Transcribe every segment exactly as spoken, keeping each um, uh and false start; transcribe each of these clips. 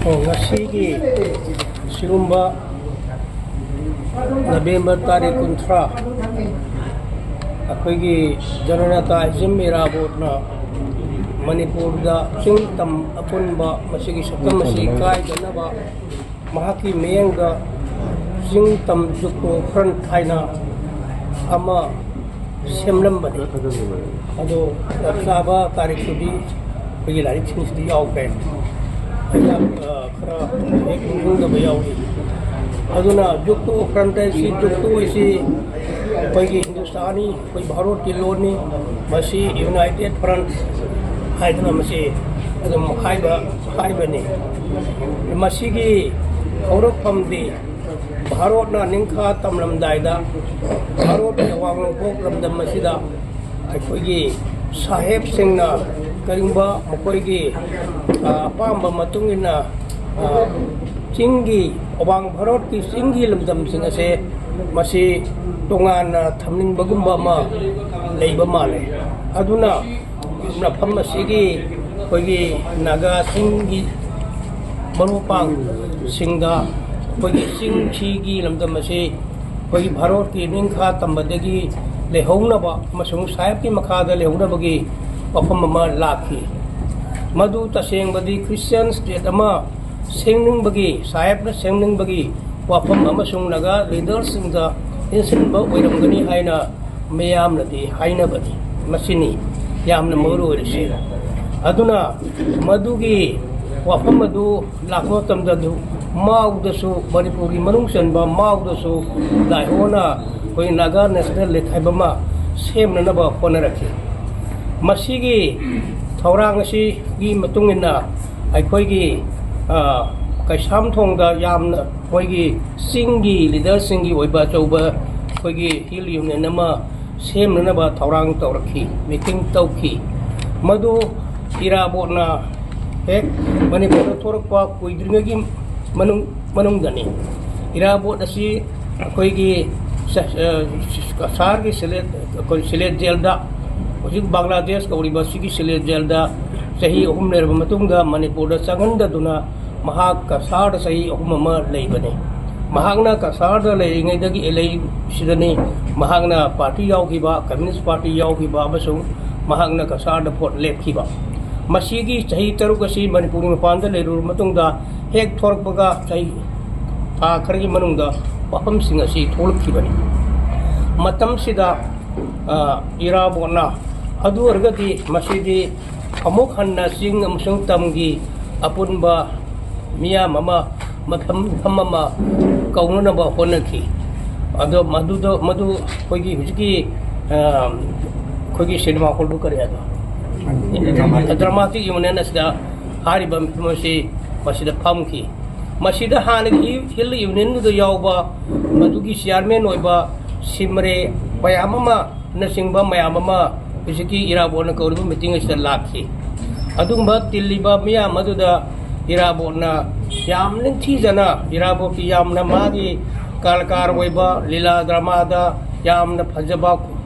ꯉꯁꯤꯒꯤ ꯁꯤꯒꯨꯝꯕ ꯅꯕꯦꯝꯕꯔ ꯇꯥꯔꯤꯛ ꯀꯨꯟꯊ꯭ꯔꯥ, ꯑꯩꯈꯣꯏꯒꯤ ꯖꯅꯅꯇꯥ ꯍꯤꯖꯝ ꯏꯔꯥꯕꯣꯠꯅ ꯃꯅꯤꯄꯨꯔꯗ ꯆꯤꯡ ꯇꯝ ꯑꯄꯨꯟꯕ ꯃꯁꯤꯒꯤ ꯁꯛꯇꯝ ꯑꯁꯤ ꯀꯥꯏꯗꯅꯕ ꯃꯍꯥꯛꯀꯤ ꯃꯤꯠꯌꯦꯡꯗ ꯆꯤꯡ ꯇꯝ ꯖꯨꯛꯇꯣ ꯐ꯭ꯔꯟ ꯍꯥꯏꯅ ꯑꯃ ꯁꯦꯝꯂꯝꯕꯅꯤ꯫ ꯑꯗꯣ ꯆꯞ ꯆꯥꯕ ꯇꯥꯔꯤꯛꯇꯨꯗꯤ ꯑꯩꯈꯣꯏꯒꯤ ꯂꯥꯏꯔꯤꯛꯁꯤꯡꯁꯤꯗꯤ ꯌꯥꯎꯈ꯭ꯔꯦ꯫ ꯑꯩꯅ, ꯑ, ꯈꯔ ꯍꯦꯛ ꯅꯤꯡꯁꯤꯡꯗꯕ ꯌꯥꯎꯔꯤ꯫ ꯑꯗꯨꯅ ꯖꯨꯛꯇꯣ ꯐ꯭ꯔꯟ ꯍꯥꯏꯁꯤ, ꯖꯨꯛꯇꯣ ꯍꯥꯏꯁꯤ ꯑꯩꯈꯣꯏꯒꯤ ꯍꯤꯟꯗꯨꯁꯇꯥꯅꯤ, ꯑꯩꯈꯣꯏ ꯚꯥꯔꯠꯀꯤ ꯂꯣꯟꯅꯤ꯫ ꯃꯁꯤ ꯌꯨꯅꯥꯏꯇꯦꯠ ꯐ꯭ꯔꯟ ꯍꯥꯏꯗꯅ ꯃꯁꯤ ꯑꯗꯨꯝ ꯍꯥꯏꯕ, ꯍꯥꯏꯕꯅꯤ꯫ ꯃꯁꯤꯒꯤ ꯍꯧꯔꯛꯐꯝꯗꯤ ꯚꯥꯔꯠꯅ ꯅꯤꯡꯈꯥ ꯇꯝꯂꯝꯗꯥꯏꯗ ꯚꯥꯔꯠꯀꯤ ꯑꯋꯥꯡ ꯅꯣꯡꯄꯣꯛ ꯂꯝꯗꯝ ꯑꯁꯤꯗ ꯑꯩꯈꯣꯏꯒꯤ ꯁꯥꯍꯦꯕꯁꯤꯡꯅ ꯀꯔꯤꯒꯨꯝꯕ ꯃꯈꯣꯏꯒꯤ, ꯑ, ꯑꯄꯥꯝꯕ ꯃꯇꯨꯡ ꯏꯟꯅ, ꯑ, ꯆꯤꯡꯒꯤ, ꯑꯋꯥꯡ ꯚꯥꯔꯠꯀꯤ ꯆꯤꯡꯒꯤ ꯂꯝꯗꯝꯁꯤꯡ ꯑꯁꯦ ꯃꯁꯤ ꯇꯣꯉꯥꯟꯅ ꯊꯝꯅꯤꯡꯕꯒꯨꯝꯕ ꯑꯃ ꯂꯩꯕ ꯃꯥꯜꯂꯦ꯫ ꯑꯗꯨꯅ ꯃꯐꯝ ꯑꯁꯤꯒꯤ ꯑꯩꯈꯣꯏꯒꯤ ꯅꯥꯒꯥꯁꯤꯡꯒꯤ ꯃꯔꯨꯞ ꯃꯄꯥꯡꯁꯤꯡꯗ ꯑꯩꯈꯣꯏꯒꯤ ꯆꯤꯡꯁꯤꯒꯤ ꯂꯝꯗꯝ ꯑꯁꯤ ꯑꯩꯈꯣꯏꯒꯤ ꯚꯥꯔꯠꯀꯤ ꯅꯤꯡꯈꯥ ꯇꯝꯕꯗꯒꯤ ꯂꯩꯍꯧꯅꯕ ꯑꯃꯁꯨꯡ ꯁꯥꯍꯦꯕꯀꯤ ꯃꯈꯥꯗ ꯂꯩꯍꯧꯅꯕꯒꯤ ꯋꯥꯐꯝ ꯑꯃ ꯂꯥꯛꯈꯤ꯫ ꯃꯗꯨ ꯇꯁꯦꯡꯕꯗꯤ ꯈ꯭ꯔꯤꯁꯇꯤꯌꯥꯟ ꯁ꯭ꯇꯦꯠ ꯑꯃ ꯁꯦꯝꯅꯤꯡꯕꯒꯤ, ꯁꯥꯍꯦꯕꯅ ꯁꯦꯝꯅꯤꯡꯕꯒꯤ ꯋꯥꯐꯝ ꯑꯃꯁꯨꯡ ꯅꯥꯒꯥ ꯂꯤꯗꯔꯁꯤꯡꯗ ꯏꯟꯁꯤꯟꯕ ꯑꯣꯏꯔꯝꯒꯅꯤ ꯍꯥꯏꯅ ꯃꯤꯌꯥꯝꯅꯗꯤ ꯍꯥꯏꯅꯕꯅꯤ꯫ ꯃꯁꯤꯅꯤ ꯌꯥꯝꯅ ꯃꯔꯨ ꯑꯣꯏꯔꯤꯁꯤ꯫ ꯑꯗꯨꯅ ꯃꯗꯨꯒꯤ ꯋꯥꯐꯝ ꯑꯗꯨ ꯂꯥꯛꯄ ꯃꯇꯝꯗ ꯑꯗꯨ ꯃꯥꯎꯗꯁꯨ, ꯃꯅꯤꯄꯨꯔꯒꯤ ꯃꯅꯨꯡ ꯆꯟꯕ ꯃꯥꯎꯗꯁꯨ ꯂꯥꯏꯍꯣꯅ ꯑꯩꯈꯣꯏ ꯅꯥꯒꯥ ꯅꯦꯁꯅꯦꯜ ꯂꯤꯒ ꯍꯥꯏꯕ ꯑꯃ ꯁꯦꯝꯅꯅꯕ ꯍꯣꯠꯅꯔꯛꯈꯤ꯫ ꯃꯁꯤꯒꯤ ꯊꯧꯔꯥꯡ ꯑꯁꯤꯒꯤ ꯃꯇꯨꯡ ꯏꯟꯅ ꯑꯩꯈꯣꯏꯒꯤ, ꯑ, ꯀꯩꯁꯥꯝꯊꯣꯡꯗ ꯌꯥꯝꯅ ꯑꯩꯈꯣꯏꯒꯤ ꯆꯤꯡꯒꯤ ꯂꯤꯗꯔꯁꯤꯡꯒꯤ ꯑꯣꯏꯕ ꯑꯆꯧꯕ ꯑꯩꯈꯣꯏꯒꯤ ꯍꯤꯜ ꯌꯨꯅꯤꯌꯟ ꯑꯃ ꯁꯦꯝꯅꯅꯕ ꯊꯧꯔꯥꯡ ꯇꯧꯔꯛꯈꯤ, ꯃꯤꯇꯤꯡ ꯇꯧꯈꯤ꯫ ꯃꯗꯨ ꯏꯔꯥꯕꯣꯠꯅ ꯍꯦꯛ ꯃꯅꯤꯄꯨꯔꯗ ꯊꯣꯔꯛꯄ ꯀꯨꯏꯗ꯭ꯔꯤꯉꯩꯒꯤ ꯃꯅꯨꯡ, ꯃꯅꯨꯡꯗꯅꯤ꯫ ꯏꯔꯥꯕꯣꯠ ꯑꯁꯤ ꯑꯩꯈꯣꯏꯒꯤ ꯁ-, ꯑ, ꯀꯁꯥꯔꯒꯤ ꯁꯤꯂꯦꯠ, ꯑꯩꯈꯣꯏ ꯁꯤꯂꯦꯠ ꯖꯦꯜꯗ, ꯍꯧꯖꯤꯛ ꯕꯪꯒ꯭ꯂꯥꯗꯦꯁ ꯀꯧꯔꯤꯕ ꯑꯁꯤꯒꯤ ꯁꯤꯂꯦꯠ ꯖꯦꯜꯗ ꯆꯍꯤ ꯑꯍꯨꯝ ꯂꯩꯔꯕ ꯃꯇꯨꯡꯗ ꯃꯅꯤꯄꯨꯔꯗ ꯆꯪꯍꯟꯗꯗꯨꯅ ꯃꯍꯥꯛ ꯀꯁꯥꯔꯗ ꯆꯍꯤ ꯑꯍꯨꯝ ꯑꯃ ꯂꯩꯕꯅꯤ꯫ ꯃꯍꯥꯛꯅ ꯀꯁꯥꯔꯗ ꯂꯩꯔꯤꯉꯩꯗꯒꯤ ꯂꯩꯁꯤꯗꯅꯤ ꯃꯍꯥꯛꯅ ꯄꯥꯔꯇꯤ ꯌꯥꯎꯈꯤꯕ, ꯀꯝꯃ꯭ꯌꯨꯅꯤꯁ ꯄꯥꯔꯇꯤ ꯌꯥꯎꯈꯤꯕ ꯑꯃꯁꯨꯡ ꯃꯍꯥꯛꯅ ꯀꯁꯥꯔꯗ ꯚꯣꯠ ꯂꯦꯞꯈꯤꯕ꯫ ꯃꯁꯤꯒꯤ ꯆꯍꯤ ꯇꯔꯨꯛ ꯑꯁꯤ ꯃꯅꯤꯄꯨꯔꯒꯤ ꯃꯄꯥꯟꯗ ꯂꯩꯔꯨꯔꯕ ꯃꯇꯨꯡꯗ, ꯍꯦꯛ ꯊꯣꯔꯛꯄꯒ ꯆꯍꯤ ꯊꯥ ꯈꯔꯒꯤ ꯃꯅꯨꯡꯗ ꯋꯥꯐꯝꯁꯤꯡ ꯑꯁꯤ ꯊꯣꯛꯂꯛꯈꯤꯕꯅꯤ꯫ ꯃꯇꯝꯁꯤꯗ, ꯑ, ꯏꯔꯥꯕꯣꯠꯅ, ꯑꯗꯨ ꯑꯣꯏꯔꯒꯗꯤ ꯃꯁꯤꯗꯤ ꯑꯃꯨꯛ ꯍꯟꯅ ꯆꯤꯡ ꯑꯃꯁꯨꯡ ꯇꯝꯒꯤ ꯑꯄꯨꯟꯕ ꯃꯤꯌꯥꯝ ꯑꯃ ꯃꯐꯝ, ꯃꯐꯝ ꯑꯃ ꯀꯧꯅꯅꯕ ꯍꯣꯠꯅꯈꯤ꯫ ꯑꯗꯣ ꯃꯗꯨꯗ, ꯃꯗꯨ ꯑꯩꯈꯣꯏꯒꯤ ꯍꯧꯖꯤꯛꯀꯤ, ꯑ, ꯑꯩꯈꯣꯏꯒꯤ ꯁꯤꯅꯦꯃꯥ ꯍꯣꯜꯕꯨ ꯀꯔꯤ ꯍꯥꯏꯕ? ꯗ꯭ꯔꯃꯥꯇꯤꯛ ꯌꯨꯅꯤꯌꯟ ꯑꯁꯤꯗ ꯍꯥꯏꯔꯤꯕ ꯃꯤꯐꯝ ꯑꯁꯤ ꯃꯁꯤꯗ ꯐꯝꯈꯤ꯫ ꯃꯁꯤꯗ ꯍꯥꯟꯅꯒꯤ ꯍꯤꯜ ꯌꯨꯅꯤꯌꯟꯗꯨꯗ ꯌꯥꯎꯕ, ꯃꯗꯨꯒꯤ ꯆꯤꯌꯥꯔꯃꯦꯟ ꯑꯣꯏꯕ ꯁꯤꯝꯔꯦ ꯃꯌꯥꯝ ꯑꯃꯅꯆꯤꯡꯕ ꯃꯌꯥꯝ ꯑꯃ ꯍꯧꯖꯤꯛꯀꯤ ꯏꯔꯥꯕꯣꯠꯅ ꯀꯧꯔꯤꯕ ꯃꯤꯇꯤꯡ ꯑꯁꯤꯗ ꯂꯥꯛꯈꯤ꯫ ꯑꯗꯨꯒꯨꯝꯕ ꯇꯤꯜꯂꯤꯕ ꯃꯤꯌꯥꯝ ꯑꯗꯨꯗ ꯏꯔꯥꯕꯣꯠꯅ ꯌꯥꯝ ꯅꯤꯡꯊꯤꯖꯅ, ꯏꯔꯥꯕꯣꯠꯀꯤ ꯌꯥꯝꯅ ꯃꯥꯒꯤ ꯀꯂꯥꯀꯥꯔ ꯑꯣꯏꯕ ꯂꯤꯂꯥ ꯗ꯭ꯔꯃꯥꯗ ꯌꯥꯝꯅ ꯐꯖꯕ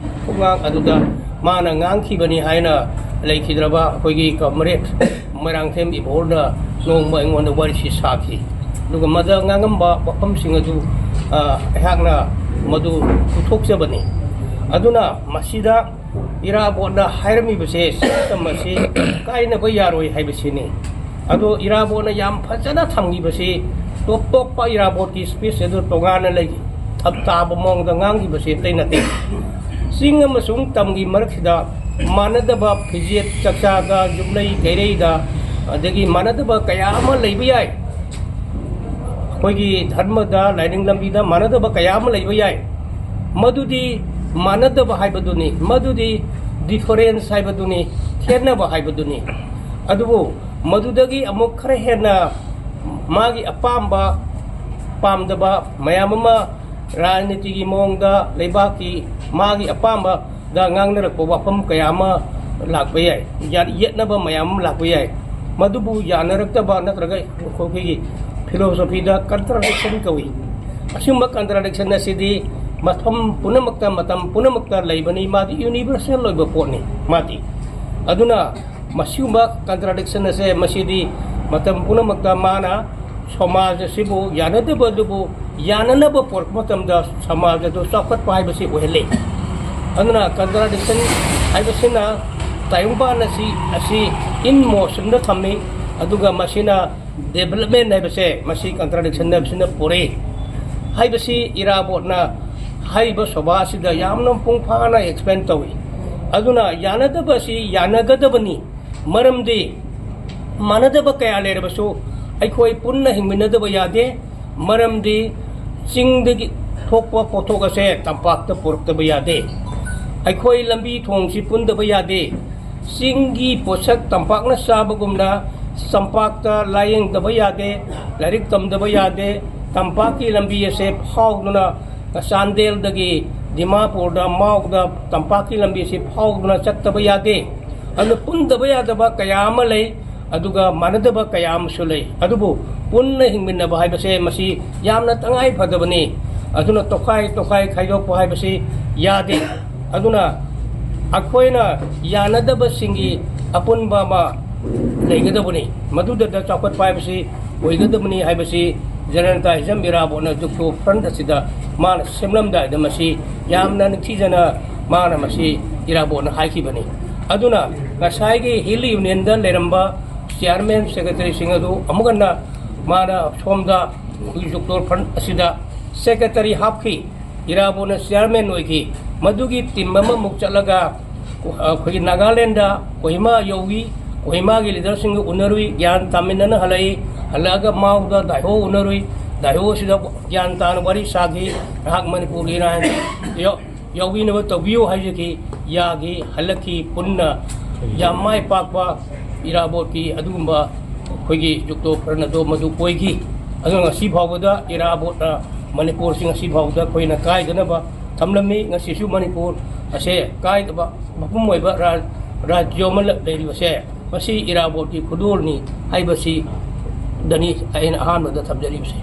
ꯈꯣꯡꯉꯥꯡ ꯑꯗꯨꯗ ꯃꯥꯅ ꯉꯥꯡꯈꯤꯕꯅꯤ ꯍꯥꯏꯅ ꯂꯩꯈꯤꯗ꯭ꯔꯕ ꯑꯩꯈꯣꯏꯒꯤ ꯀꯝꯔꯦꯗ ꯃꯣꯏꯔꯥꯡꯊꯦꯝ ꯏꯕꯣꯔꯅ ꯅꯣꯡꯃ ꯑꯩꯉꯣꯟꯗ ꯋꯥꯔꯤꯁꯤ ꯁꯥꯈꯤ꯫ ꯑꯗꯨꯒ ꯃꯗ ꯉꯥꯡꯉꯝꯕ ꯋꯥꯐꯝꯁꯤꯡ ꯑꯗꯨ, ꯑ, ꯑꯩꯍꯥꯛꯅ ꯃꯗꯨ ꯄꯨꯊꯣꯛꯆꯕꯅꯤ꯫ ꯑꯗꯨꯅ ꯃꯁꯤꯗ ꯏꯔꯥꯕꯣꯠꯅ ꯍꯥꯏꯔꯝꯃꯤꯕꯁꯦ, ꯁꯤꯁꯇꯦꯝ ꯑꯁꯤ ꯀꯥꯏꯅꯕ ꯌꯥꯔꯣꯏ ꯍꯥꯏꯕꯁꯤꯅꯤ꯫ ꯑꯗꯣ ꯏꯔꯥꯕꯣꯠꯅ ꯌꯥꯝ ꯐꯖꯅ ꯊꯝꯈꯤꯕꯁꯤ, ꯇꯣꯞ ꯇꯣꯞꯄ ꯏꯔꯥꯕꯣꯠꯀꯤ ꯁ꯭ꯄꯤꯆ ꯑꯗꯨ ꯇꯣꯉꯥꯟꯅ ꯂꯩ, ꯊꯞ ꯇꯥꯕ ꯃꯑꯣꯡꯗ ꯉꯥꯡꯈꯤꯕꯁꯤ ꯑꯇꯩ ꯅꯠꯇꯦ꯫ ꯆꯤꯡ ꯑꯃꯁꯨꯡ ꯇꯝꯒꯤ ꯃꯔꯛꯁꯤꯗ ꯃꯥꯟꯅꯗꯕ ꯐꯤꯖꯦꯠ ꯆꯥꯛꯆꯥꯗ, ꯌꯨꯝꯂꯩ ꯀꯩꯔꯩꯗ, ꯑꯗꯒꯤ ꯃꯥꯟꯅꯗꯕ ꯀꯌꯥ ꯑꯃ ꯂꯩꯕ ꯌꯥꯏ꯫ ꯑꯩꯈꯣꯏꯒꯤ ꯙꯔꯃꯗ, ꯂꯥꯏꯅꯤꯡ ꯂꯝꯕꯤꯗ ꯃꯥꯟꯅꯗꯕ ꯀꯌꯥ ꯑꯃ ꯂꯩꯕ ꯌꯥꯏ꯫ ꯃꯗꯨꯗꯤ ꯃꯥꯟꯅꯗꯕ ꯍꯥꯏꯕꯗꯨꯅꯤ, ꯃꯗꯨꯗꯤ ꯗꯤꯐꯔꯦꯟꯁ ꯍꯥꯏꯕꯗꯨꯅꯤ, ꯈꯦꯠꯅꯕ ꯍꯥꯏꯕꯗꯨꯅꯤ꯫ ꯑꯗꯨꯕꯨ ꯃꯗꯨꯗꯒꯤ ꯑꯃꯨꯛ ꯈꯔ ꯍꯦꯟꯅ ꯃꯥꯒꯤ ꯑꯄꯥꯝꯕ ꯄꯥꯝꯗꯕ ꯃꯌꯥꯝ ꯑꯃ, ꯔꯥꯖꯅꯤꯇꯤꯒꯤ ꯃꯑꯣꯡꯗ ꯂꯩꯕꯥꯛꯀꯤ ꯃꯥꯒꯤ ꯑꯄꯥꯝꯕꯗ ꯉꯥꯡꯅꯔꯛꯄ ꯋꯥꯐꯝ ꯀꯌꯥ ꯑꯃ ꯂꯥꯛꯄ ꯌꯥꯏ, ꯌꯥ-, ꯌꯦꯠꯅꯕ ꯃꯌꯥꯝ ꯑꯃ ꯂꯥꯛꯄ ꯌꯥꯏ꯫ ꯃꯗꯨꯕꯨ ꯌꯥꯅꯔꯛꯇꯕ ꯅꯠꯇ꯭ꯔꯒ ꯑꯩꯈꯣꯏꯒꯤ ꯐꯤꯂꯣꯁꯣꯐꯤꯗ ꯀꯟꯇ꯭ꯔꯥꯗꯤꯛꯁꯟ ꯀꯧꯏ꯫ ꯑꯁꯤꯒꯨꯝꯕ ꯀꯟꯇ꯭ꯔꯥꯗꯤꯛꯁꯟ ꯑꯁꯤꯗꯤ ꯃꯐꯝ ꯄꯨꯝꯅꯃꯛꯇ, ꯃꯇꯝ ꯄꯨꯝꯅꯃꯛꯇ ꯂꯩꯕꯅꯤ꯫ ꯃꯥꯗꯤ ꯌꯨꯅꯤꯚꯔꯁꯦꯜ ꯑꯣꯏꯕ ꯄꯣꯠꯅꯤ ꯃꯥꯗꯤ꯫ ꯑꯗꯨꯅ ꯃꯁꯤꯒꯨꯝꯕ ꯀꯟꯇ꯭ꯔꯥꯗꯤꯛꯁꯟ ꯑꯁꯦ, ꯃꯁꯤꯗꯤ ꯃꯇꯝ ꯄꯨꯝꯅꯃꯛꯇ ꯃꯥꯅ ꯁꯃꯥꯖ ꯑꯁꯤꯕꯨ ꯌꯥꯅꯗꯕ ꯑꯗꯨꯕꯨ ꯌꯥꯅꯅꯕ ꯄꯨꯔꯛꯄ ꯃꯇꯝꯗ ꯁꯃꯥꯖ ꯑꯗꯨ ꯆꯥꯎꯈꯠꯄ ꯍꯥꯏꯕꯁꯤ ꯑꯣꯏꯍꯜꯂꯤ꯫ ꯑꯗꯨꯅ ꯀꯟꯇ꯭ꯔꯥꯗꯤꯛꯁꯟ ꯍꯥꯏꯕꯁꯤꯅ ꯇꯥꯏꯕꯪꯄꯥꯟ ꯑꯁꯤ ꯑꯁꯤ ꯏꯟ ꯃꯣꯁꯟꯗ ꯊꯝꯃꯤ꯫ ꯑꯗꯨꯒ ꯃꯁꯤꯅ ꯗꯦꯕꯂꯞꯃꯦꯟ ꯍꯥꯏꯕꯁꯦ ꯃꯁꯤ ꯀꯟꯇ꯭ꯔꯥꯗꯤꯛꯁꯟ ꯍꯥꯏꯕꯁꯤꯅ ꯄꯨꯔꯛꯏ ꯍꯥꯏꯕꯁꯤ ꯏꯔꯥꯕꯣꯠꯅ ꯍꯥꯏꯔꯤꯕ ꯁꯣꯚꯥ ꯑꯁꯤꯗ ꯌꯥꯝꯅ ꯃꯄꯨꯡ ꯐꯥꯅ ꯑꯦꯛꯁꯄ꯭ꯂꯦꯟ ꯇꯧꯏ꯫ ꯑꯗꯨꯅ ꯌꯥꯅꯗꯕ ꯑꯁꯤ ꯌꯥꯅꯒꯗꯕꯅꯤ꯫ ꯃꯔꯝꯗꯤ ꯃꯥꯟꯅꯗꯕ ꯀꯌꯥ ꯂꯩꯔꯕꯁꯨ ꯑꯩꯈꯣꯏ ꯄꯨꯟꯅ ꯍꯤꯡꯃꯤꯟꯅꯗꯕ ꯌꯥꯗꯦ꯫ ꯃꯔꯝꯗꯤ ꯆꯤꯡꯗꯒꯤ ꯊꯣꯛꯄ ꯄꯣꯠꯊꯣꯛ ꯑꯁꯦ ꯇꯝꯄꯥꯛꯇ ꯄꯨꯔꯛꯇꯕ ꯌꯥꯗꯦ꯫ ꯑꯩꯈꯣꯏ ꯂꯝꯕꯤ ꯊꯣꯡꯁꯤ ꯄꯨꯟꯗꯕ ꯌꯥꯗꯦ꯫ ꯆꯤꯡꯒꯤ ꯄꯣꯠꯁꯛ ꯇꯝꯄꯥꯛꯅ ꯆꯥꯕꯒꯨꯝꯅ ꯇꯝꯄꯥꯛꯇ ꯂꯥꯌꯦꯡꯗꯕ ꯌꯥꯗꯦ, ꯂꯥꯏꯔꯤꯛ ꯇꯝꯗꯕ ꯌꯥꯗꯦ꯫ ꯇꯝꯄꯥꯛꯀꯤ ꯂꯝꯕꯤ ꯑꯁꯦ ꯐꯥꯎꯗꯨꯅ ꯆꯥꯟꯗꯦꯜꯗꯒꯤ ꯗꯤꯃꯥꯄꯨꯔꯗ ꯃꯥꯎꯗ ꯇꯝꯄꯥꯛꯀꯤ ꯂꯝꯕꯤ ꯑꯁꯤ ꯐꯥꯎꯗꯨꯅ ꯆꯠꯇꯕ ꯌꯥꯗꯦ꯫ ꯑꯗꯨꯅ ꯄꯨꯟꯗꯕ ꯌꯥꯗꯕ ꯀꯌꯥ ꯑꯃ ꯂꯩ꯫ ꯑꯗꯨꯒ ꯃꯥꯟꯅꯗꯕ ꯀꯌꯥ ꯑꯃꯁꯨ ꯂꯩ꯫ ꯑꯗꯨꯕꯨ ꯄꯨꯟꯅ ꯍꯤꯡꯃꯤꯟꯅꯕ ꯍꯥꯏꯕꯁꯦ ꯃꯁꯤ ꯌꯥꯝꯅ ꯇꯉꯥꯏ ꯐꯗꯕꯅꯤ꯫ ꯑꯗꯨꯅ ꯇꯣꯈꯥꯏ ꯇꯣꯈꯥꯏ ꯈꯥꯏꯗꯣꯛꯄ ꯍꯥꯏꯕꯁꯤ ꯌꯥꯗꯦ꯫ ꯑꯗꯨꯅ ꯑꯩꯈꯣꯏꯅ ꯌꯥꯅꯗꯕꯁꯤꯡꯒꯤ ꯑꯄꯨꯟꯕ ꯑꯃ ꯂꯩꯒꯗꯕꯅꯤ꯫ ꯃꯗꯨꯗꯇ ꯆꯥꯎꯈꯠꯄ ꯍꯥꯏꯕꯁꯤ ꯑꯣꯏꯒꯗꯕꯅꯤ ꯍꯥꯏꯕꯁꯤ ꯖꯅꯇꯥ ꯍꯤꯖꯝ ꯏꯔꯥꯕꯣꯠꯅ ꯖꯨꯛꯇꯣ ꯐ꯭ꯔꯟꯠ ꯑꯁꯤꯗ ꯃꯥꯅ ꯁꯦꯝꯂꯝꯗꯥꯏꯗ ꯃꯁꯤ ꯌꯥꯝꯅ ꯅꯤꯡꯊꯤꯖꯅ ꯃꯥꯅ ꯃꯁꯤ ꯏꯔꯥꯕꯣꯠꯅ ꯍꯥꯏꯈꯤꯕꯅꯤ꯫ ꯑꯗꯨꯅ ꯉꯁꯥꯏꯒꯤ ꯍꯤꯜ ꯌꯨꯅꯤꯌꯟꯗ ꯂꯩꯔꯝꯕ ꯆꯤꯌꯥꯔꯃꯦꯟ ꯁꯦꯀ꯭ꯔꯦꯇꯔꯤꯁꯤꯡ ꯑꯗꯨ ꯑꯃꯨꯛ ꯍꯟꯅ ꯃꯥꯅ ꯁꯣꯝꯗ ꯑꯩꯈꯣꯏꯒꯤ ꯖꯨꯛꯇꯣ ꯐ꯭ꯔꯟꯠ ꯑꯁꯤꯗ ꯁꯦꯀ꯭ꯔꯦꯇꯔꯤ ꯍꯥꯞꯈꯤ꯫ ꯏꯔꯥꯕꯣꯠꯅ ꯆꯤꯌꯥꯔꯃꯦꯟ ꯑꯣꯏꯈꯤ꯫ ꯃꯗꯨꯒꯤ ꯇꯤꯝ ꯑꯃꯃꯨꯛ ꯆꯠꯂꯒ ꯑꯩꯈꯣꯏꯒꯤ ꯅꯥꯒꯥꯂꯦꯟꯗ ꯀꯣꯍꯤꯃꯥ ꯌꯧꯏ꯫ ꯀꯣꯍꯤꯃꯥꯒꯤ ꯂꯤꯗꯔꯁꯤꯡꯒ ꯎꯅꯔꯨꯏ, ꯒ꯭ꯌꯥꯟ ꯇꯥꯃꯤꯟꯅꯅ ꯍꯜꯂꯛꯏ꯫ ꯍꯜꯂꯛꯑꯒ ꯃꯥꯎꯗ ꯗꯥꯏꯍꯣ ꯎꯅꯔꯨꯏ꯫ ꯗꯥꯏꯍꯣ ꯑꯁꯤꯗ ꯒ꯭ꯌꯥꯟ ꯇꯥꯅ ꯋꯥꯔꯤ ꯁꯥꯈꯤ꯫ ꯅꯍꯥꯛ ꯃꯅꯤꯄꯨꯔꯒꯤ ꯏꯔꯥꯡ ꯌꯥꯎ-, ꯌꯥꯎꯕꯤꯅꯕ ꯇꯧꯕꯤꯌꯨ ꯍꯥꯏꯖꯈꯤ꯫ ꯌꯥꯈꯤ, ꯍꯜꯂꯛꯈꯤ꯫ ꯄꯨꯟꯅ ꯌꯥꯝ ꯃꯥꯏ ꯄꯥꯛꯄ ꯏꯔꯥꯕꯣꯠꯀꯤ ꯑꯗꯨꯒꯨꯝꯕ ꯑꯩꯈꯣꯏꯒꯤ ꯖꯨꯛꯇꯣ ꯐ꯭ꯔꯟꯠ ꯑꯗꯣ ꯃꯗꯨ ꯑꯣꯏꯈꯤ꯫ ꯑꯗꯨꯅ ꯉꯁꯤ ꯐꯥꯎꯕꯗ ꯏꯔꯥꯕꯣꯠꯅ ꯃꯅꯤꯄꯨꯔꯁꯤ ꯉꯁꯤ ꯐꯥꯎꯕꯗ ꯑꯩꯈꯣꯏꯅ ꯀꯥꯏꯗꯅꯕ ꯊꯝꯂꯝꯃꯤ꯫ ꯉꯁꯤꯁꯨ ꯃꯅꯤꯄꯨꯔ ꯑꯁꯦ ꯀꯥꯏꯗꯕ ꯃꯄꯨꯝ ꯑꯣꯏꯕ ꯔꯥ-, ꯔꯥꯖ꯭ꯌ ꯑꯃ ꯂꯩꯔꯤꯕꯁꯦ ꯃꯁꯤ ꯏꯔꯥꯕꯣꯠꯀꯤ ꯈꯨꯗꯣꯜꯅꯤ ꯍꯥꯏꯕꯁꯤꯗꯅꯤ ꯑꯩꯅ ꯑꯍꯥꯟꯕꯗ ꯊꯝꯖꯔꯤꯕꯁꯦ꯫